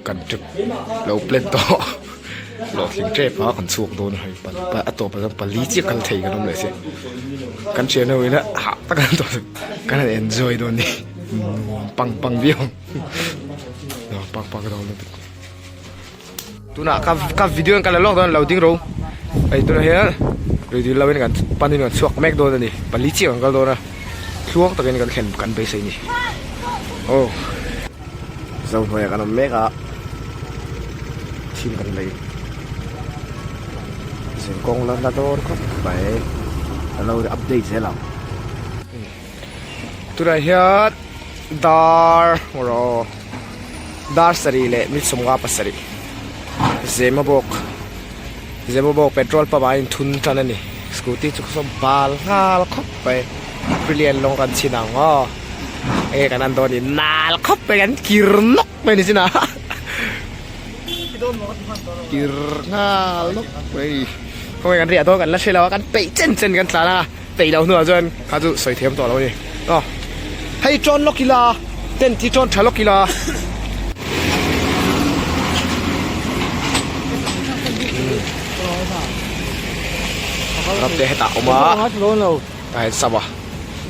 Kan trip lo plan tawh hlawhtling tep a kan chhuak dawn a hei a tawp ah chuan pali chiah kal thei kan awm leh si kan thian ho ina hah tak an tawh kan han enjoy dawn a ni nuam pang pang viau ang nuam pang pang dawn lutuk tunah ka ka video in ka la lawk dawn lo ding ro hei tunah hian rui lo in kan panin kan chhuak mek dawn a ni pali chiah kan kal dawn a thluang takin kan thlen kan beisei a ni aw. Zohnuaiah kan awm mek a, thil kan lei zinkawng la la dawn khawp mai ka lo update zel ang. Tunah hian dar rawh dar sarih leh mil sawmnga pasarih Zemabawk Zemabawk petrol pump ah a inthun tan a ni scooty chu saw bal nghal khawp mai brilliant lawng kan chhin ang aw. Enge kan an dawn ni nal khawp mai kan kir nawk mai ni chin a kir nghal nawk mai khawnge kan riah dawn kan la hre lo a kan peih chen chen kan tlan a peih loh hnuah chuan kha chu sawi thiam tawh lo a ni aw hei tawn lawk ila tent hi tawn tha lawk ila. Ramte hetah a awm a. A en sam a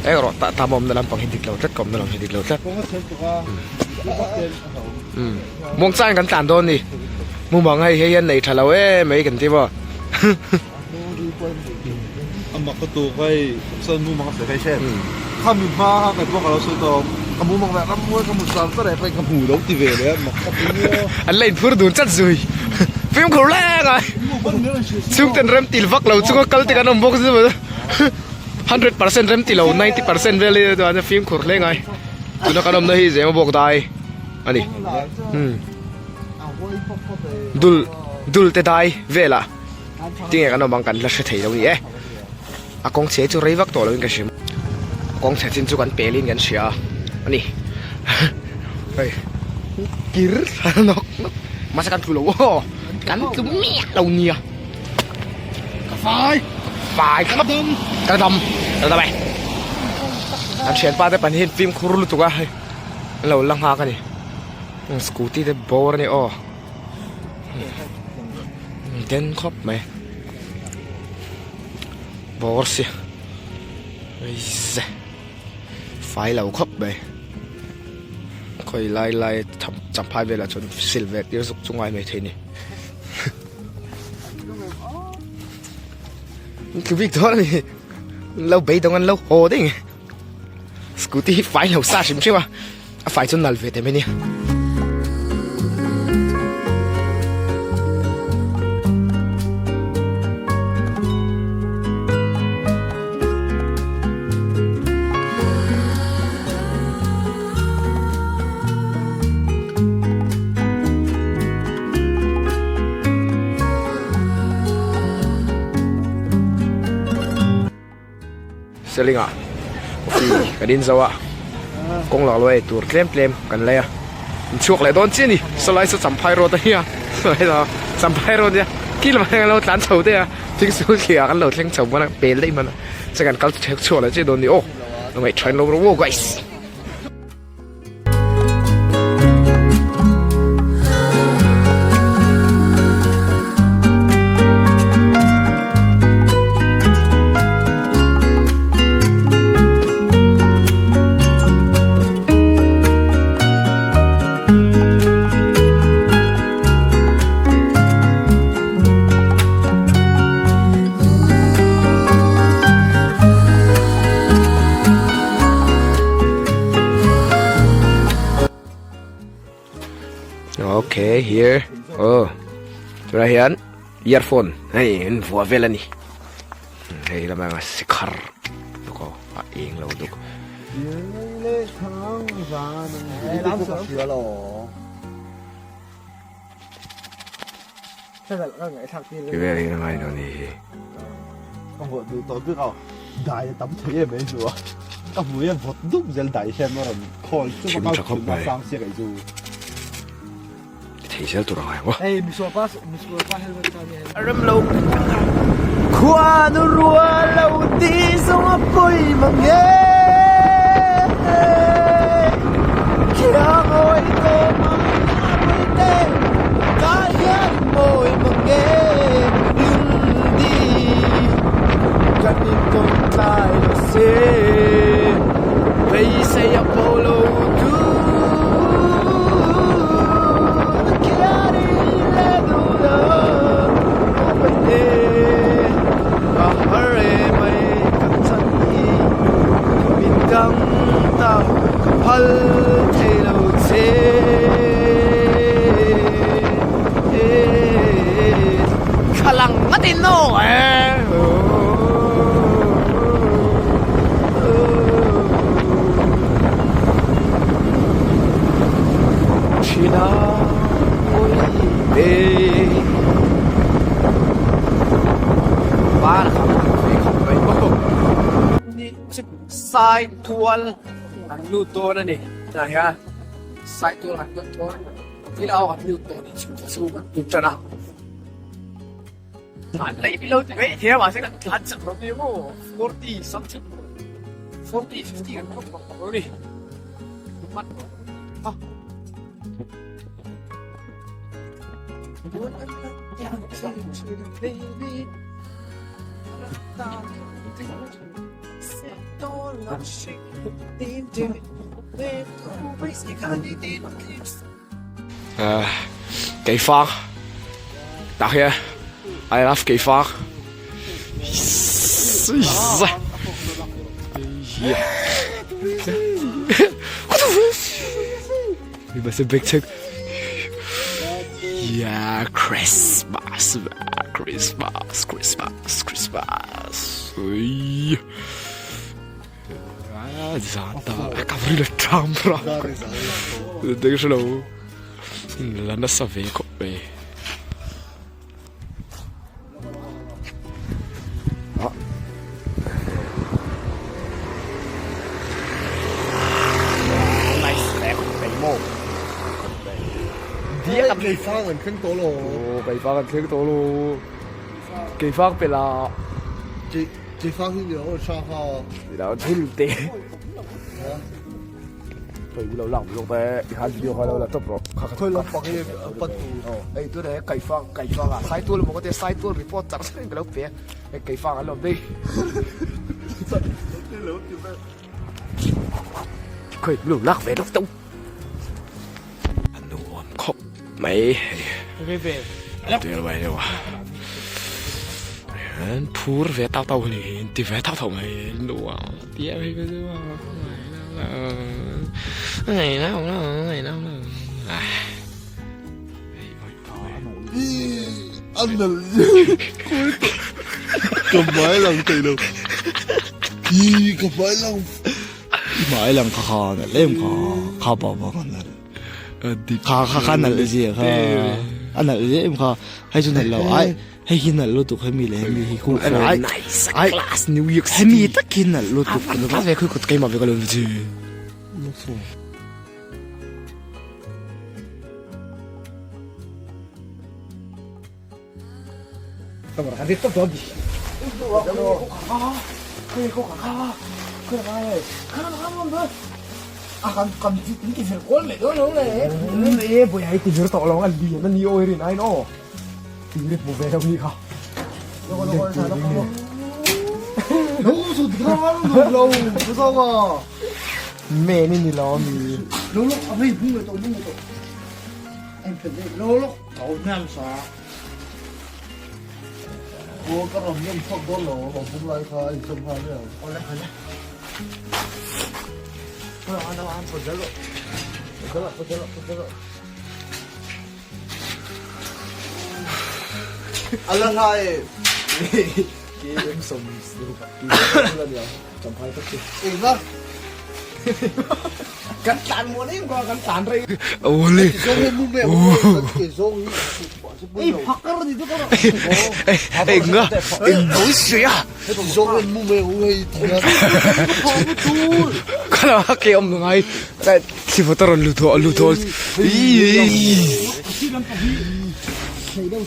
eng erawh tah tam awmna lampang hi dik lo tlat ka awmna lam hi dik lo tlat umm muangchangin kan tlan dawn a ni mumang hei hei hian nei tha lo em mai kan ti maw a mak ka tuk hei sawn mumang a sawi phei hrep kha mi hma kha kei pawh ka lo sawi tawh ka mumang leh ram mual ka hmu sar ta reh pawhin ka hmu lo ti ve leh a mak ka ti nia an la inphur dun chat zui fimkhur leng a chhungten rem til vak lo chunga kal te kan awm bawk si 100% rem ti lo 90% vel hi chuan fimkhur hle ngai tuna kan awmna hi zema bawk dai a ni umm dul dul te dai velah tinge kan awm ang kan la hre thei lo a ni e a kawng chhe chu rei vak tawh lovin ka hria a kawng chhe chin chu kan pelin kan hria a ni hei kir thla nawk nawk mahse kan tlu lo aw kan tlu miah lo nia. Ka fai fai ka dam ka dam ka dam e an thianpa te pahnih hian fimkhur lutuk a hei an lo la nghak a ni scooty te bawr a ni aw den khawp mai bawr si eize fai lo khawp mai khawi lai lai champhai velah chuan sil ve tir zuk chu ngai maithei a ni. Tlu bik dawn a ni lo beidawng an lo haw daih nge scooty hi fai lo sa hrim hrim a a fai chu nal ve teh mai nia. Seling ah coffee kan in zo a kawng lak luai tur tlem tlem kan lei a in chhuak leh dawn chiah a ni sawlai saw champhai road a nia champhai road nia kil mai an lo tlan chho daih a thing sul thliah kan lo thleng chho hman a pel daih hman a chuan kan kal chhuak leh chiah dawn a ni aw a ngaihṭha in lo rawh aw guys. Okay, here. Oh. Tunah hian earphone hei an vuah vel a ni. Hei lamah hian sikhar duk aw a eng lo duk. Ti vel hi a ngai lo ni hi. Ka vawt duh tawh bik a, dai a tam thei em em chu a. Ka hmu hian vawt dup zel dai hian a rawn khawl chu ka kal thin a sang chiah kei chu. Ti thei zel tur a ngai ang aw. Hei misual pa misual pa helmet ta ni A rem lo Khuanu rua lo ti zawng a pawi mang e Khiang awi tawh mang. thin a Sai tual an lut dawn a ni tah hian sai tual an lut dawn thil au an lut dawn chu kan tum tan a an lei milo ti mai thei a mahse kan tlan chak lo mai maw 40 something 40 50 kan khawp khawp lo ni Keifang tah hian I love keifang Yeah, Christmas, Christmas, Christmas, Christmas. Zan ta ka vri la tang ra. Deng hre lo. La nasa ve khawp mai. Keifang an thleng tawh lo. Aw keifang an thleng tawh lo. Keifang pe la. Keifang hi ni lo tha kha. Ni lo thil te. Hei lo lang zawk te i khan video kha lo la tawp rawh. Kha kha Khawi lam pang hi a pan tur. Aw hei tuna he Keifang Keifang ah Saitual emaw ka tia Saitual report char char in ka lo pe a hei Keifang an lo bei. Khawi lo lak ve lawk tawh. A nuam khawp mai hei. Tual mai deuh a. An phur ve tau tau a ni hi an ti ve tau tau mai nuam tia hei ka chu Ka hmai lang thei lo. Ih ka hmai lang. I hmai lang kha kha nalh em kha kha pa pa kha nalh. Kha kha kha nalh zia kha. A nalh zia em kha. Hei chu nalh lo ai. Hei hi nalh lutuk hemi leh hemi hi khu ai nice class New York City. Hemi tak hi nalh lutuk. Ka ve khui kut keimah ve ka lo chu.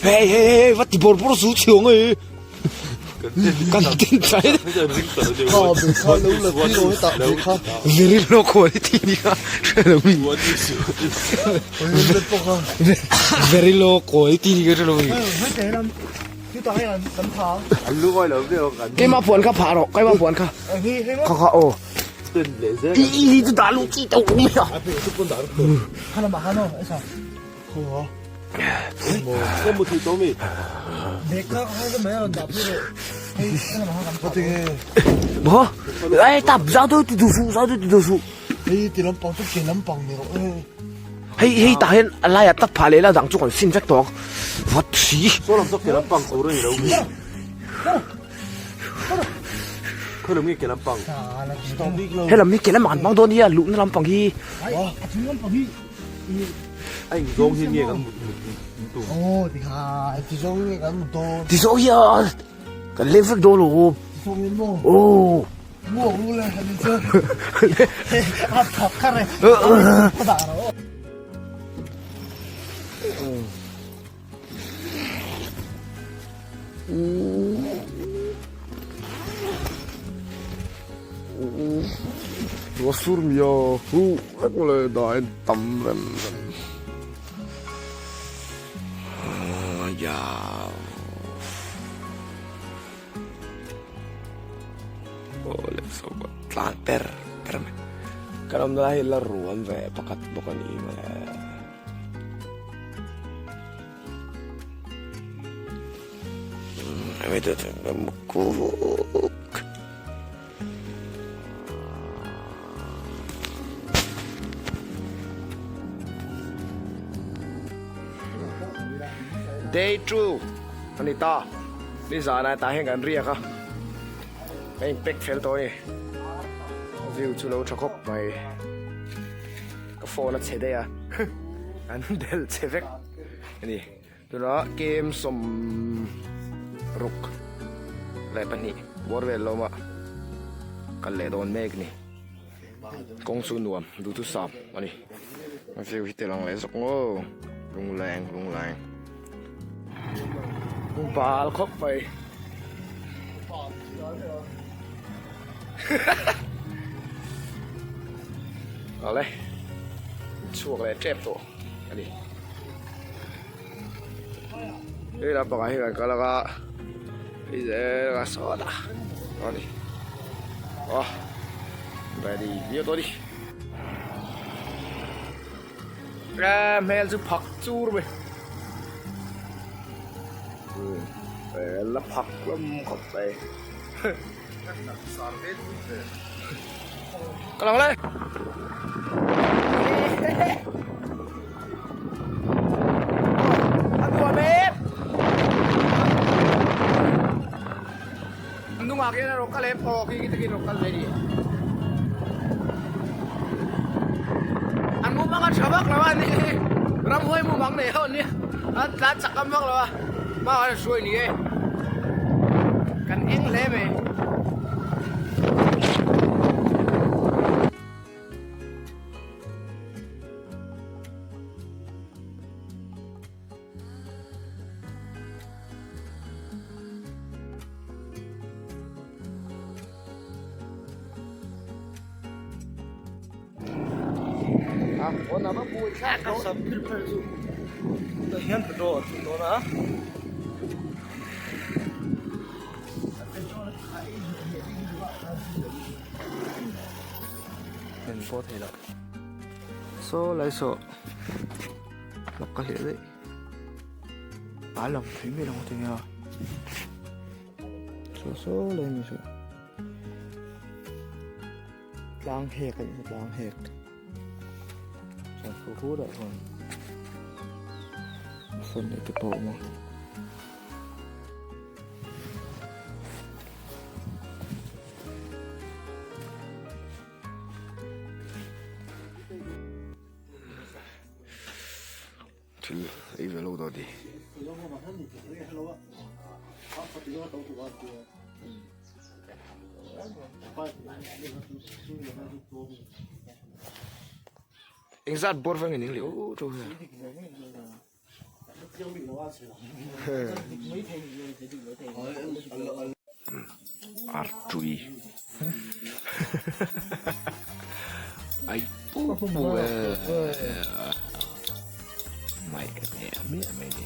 Hey hey hey va ti bor bor su chiang ei kan tin chai very low quality ni kha hrelo mi very low quality ni kha hrelo mi keimah puan kha phah rawh keimah puan kha kha kha aw i hi chu dah luh chi tawh mai a. Maw ai tap zau deuh ti duh suh zau deuh ti duh suh. Hei hei tah hian a laiah tap phah leh la dang chu kan sin vek tawh ang vat si. Helam hi ke lamah an hmang dawn nia luhna lampang hi. A eng zawng hian nge kan mut mut mut tur? Aw ti kha ti zawng nge kan mut dawn? Ti zawng hian kan leng vek dawn lo. Ti zawng hian maw? Aw. Mu awk lu le kan chu. A thak kha re. Ka dah ro. Ruah sur mia hu vek mawle dahin tam rem rem awle saw tlan per per mai kan awmna lai hi la ruam ve pakhat bawk a ni mawle. Day 2 ani ta ni zana tah hian kan riak a ka in pack fel tawh a ni view chu lo tha khawp mai. Ka phone a chhe daih a an delh chhe vek a ni. Tunah kem sawm ruk leh pahnih bawr vel lawma kal leh dawn mek a ni. Kawng chu nuam duhthusam a ni. A view hi tel ang leh zawk ngaw lungleng lungleng. Bal khawp mai. Awle chhuak leh tep tawh a ni. Hei lampangah hian kan kal anga hei zel a sawtah a ni. Aw ready viau tawh a ni. A hmel chu phak chur mai. La phak hlawm khawp mai. Ka lang le. A nuam em. Nungah khian a rawn kal em aw khi takin rawn kal ve a ni. An mumang a tha vak lo a ni ramhuai mumang nei ho an nia an tlan chak ngam vak lo a hma ah hian hruai ni e kan eng hle mai. Saw lai saw ka hleh daih a lang thei mai lo tinge a saw saw lai mi saw tlang hek a ni tlang hek chuan khu khu dah chuan phone leh te pawh a awm a. Thil ei ve lo daw di. Engzat bawr vang in eng leh aw tho hian. Artui Ai pu pu e Mai miah miah mai ni.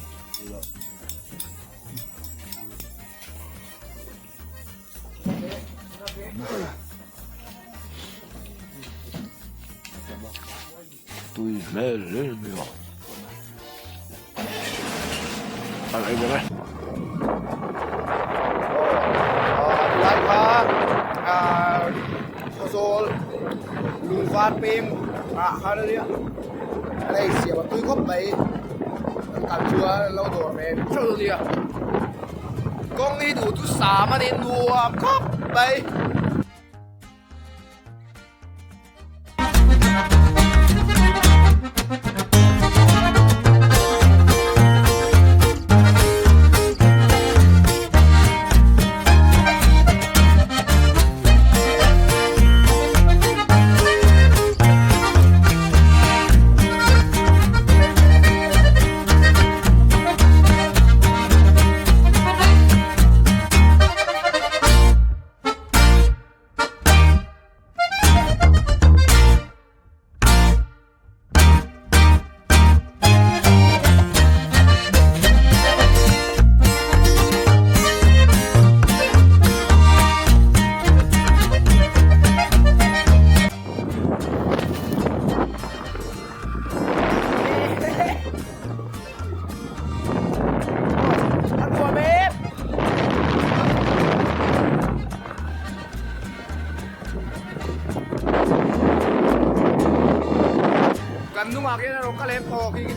Tui hmel hle mai a. An ei ber e. Lai kha Khawzawl lungvar peng ah khan a nia an ei siam a tui khawp mai an kal chuan an lo dawr ve theuh a nia kawng hi duh chu sam a ni nuam khawp mai.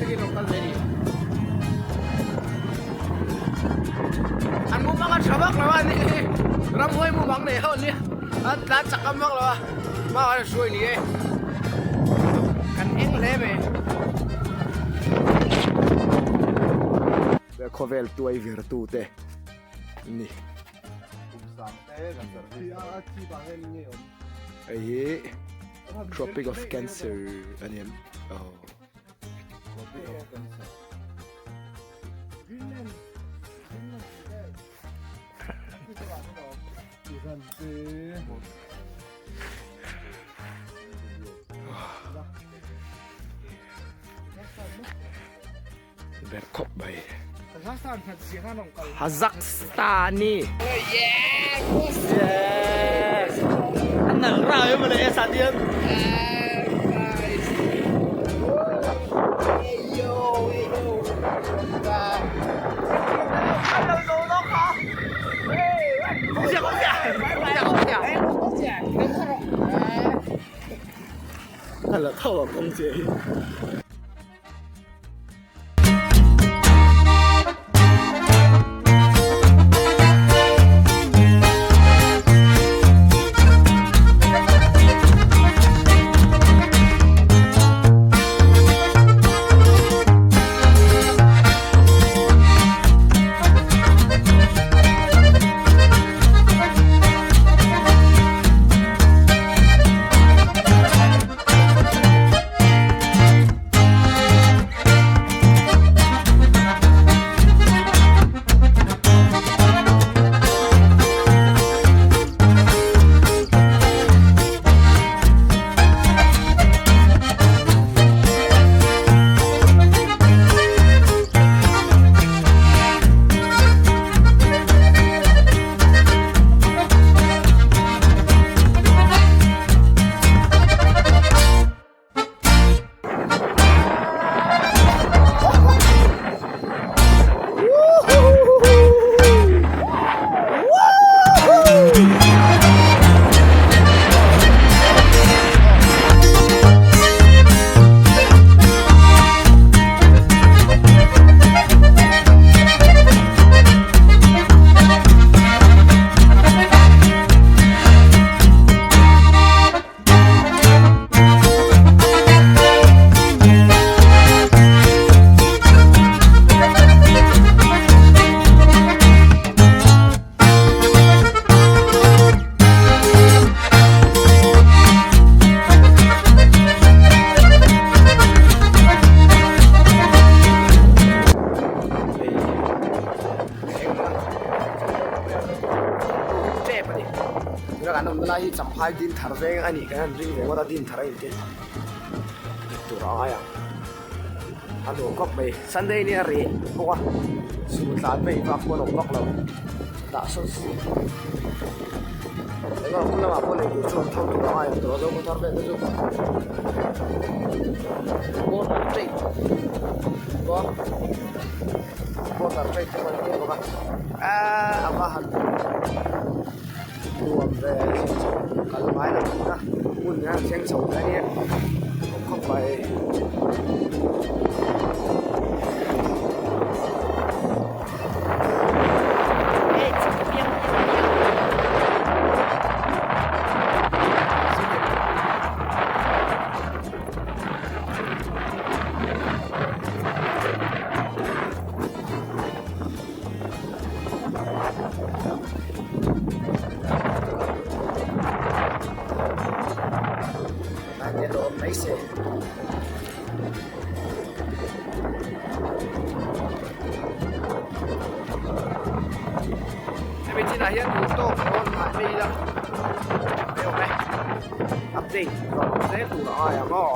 takin rawn kal ve a ni. An mumang a tha vak lo a ni ramhuai mumang nei ho an nia an tlan chak ngam vak lo a hma ah an hruai ni e kan eng hle mai. Khawvel tuai vir tu te ni. Hei hi Tropic of Cancer a ni em? Aw. Ber khawp mai. Kazakhstan ni. Yes. An nalh rau em mawle e Sadian. Nalh tho a kawng che hi. Tep a ni tuna kan awmna lai hi champhai din thar veng a nih kan han ring ve ngawt a din thar a inti dik tur a ngai ang a nuam khawp mai sunday ni a reh bawk a zun tlan phei vak pawh a awm vak lo dah sawn eng emaw lamah pawh lei tur chu an tho tur a ngai ang tawh a zo khaw thar vel te chu border trade bawk. Border trade te pawh an tir bawk a eee a va han nuam ve kal ngai lo tih a hmun hian a thleng chho thei a nia khawp khawp mai. Hemi chinah hian duhtawk rawn nghah mai ila mai awm e update rawn awm zel tur a ngai ang aw.